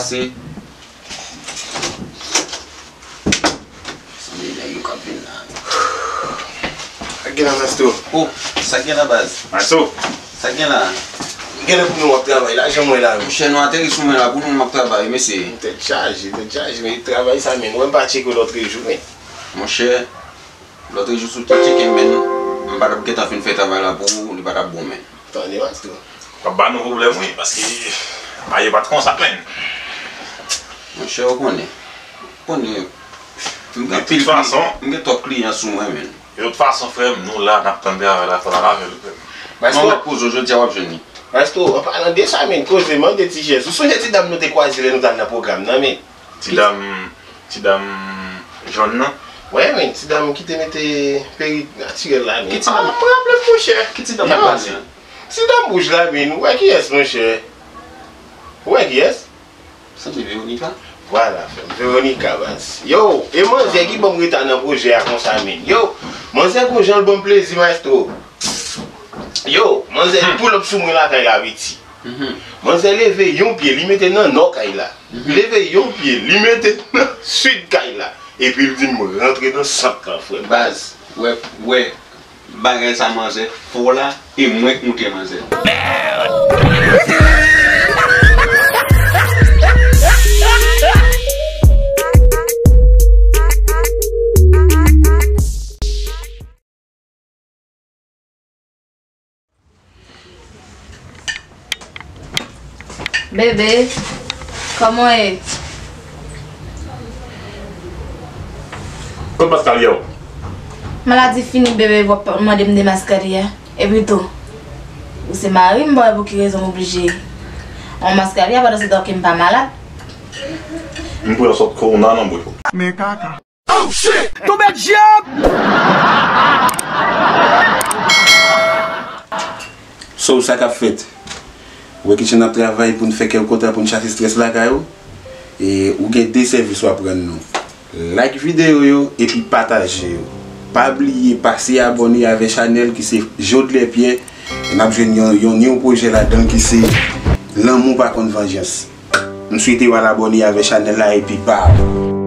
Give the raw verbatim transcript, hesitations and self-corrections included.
Pase. Sanble nèg yo k ap vin la. Sa k gen la, Maestro? Oh, sa k gen la, baz? Maestro! Sa k gen la? Genlè pou nou w ap travay la, jan mwen la. Monchè, nou ateri sou mwen la, pou nou m ap travay, mesye. Tèt chaje, tèt chaje, men travay sa, men. Ou wè m pa tcheke w lòtrejou, men. Monchè, lòtrejou si w te tcheke m, men, m pa t ap gentan fin fè travay la pou ou, li pa t ap bon, men. Tande, Maestro. W ap ba nou pwoblèm, wi, paske aye pa t konsa, men. Monchè, ou konnen. Ou konnen. M gen anpil kliyan, m gen twòp kliyan sou mwen, men. De tout fason, frè m, nou la, n ap tann travay la, fò n al avè l, frè m. Maestro, w ap poze w jodi a, w ap jwenn li. Maestro, an palan de sa, men, koze, mande ti jès. Ou sonje ti dam nou te kwaze lè nou t al nan pwogram nan, men? Ti dam, ti dam jòn nan? Wè, men, ti dam ki te mete perik natirèl la, men. Ki ti dam? Ah, pwoblèm, monchè. Ki ti dam ou pale? Ti dam wouj la, men. Ou wè kiyès, monchè? Ou wè kiyès? Sanble Veronica? Vwala, frè m. Veronica, baz. Yo, e manzè ki ban m reta nan pwojè a konsa, men. Yo, manzè gon jan l ban m plezi, maestro. Yo, manzè pull up sou mwen lakay la, piti. Manzè leve yon pye, li mete nan nò kay la. Leve yon pye, li mete nan sid kay la. Epi l di m rantre nan sant lan, frè m. Baz, wè, wè, bagay sa manzè fò la, e mwen k montre manzè. Bebe, kòman w ye? Kot maskarya w? Maladi fini, bebe, w ap mande m de maskarya. Epi tou, ou se mari m, m pa wè pou ki rezon m oblije yon maskarya pandan se tan ke m pa malad. M pou yon sòt kowona nan bouch ou. Men kaka. Oh shit! Tonbe dyab! So, sa k ap fèt? Ou wè kijan n ap travay pou n fè kè w kontan, pou n chase estrès lakay ou? E ou gen de sèvis w ap rann nou. Like videyo yo epi pataje yo. Pa bliye pase abòne avè chanèl ki se Jodler Pierre. N ap jwenn yon, yon new pwojè ladan l ki se Lanmou pa konn vanjans. M swete w al abòne avè chanèl la epi bam!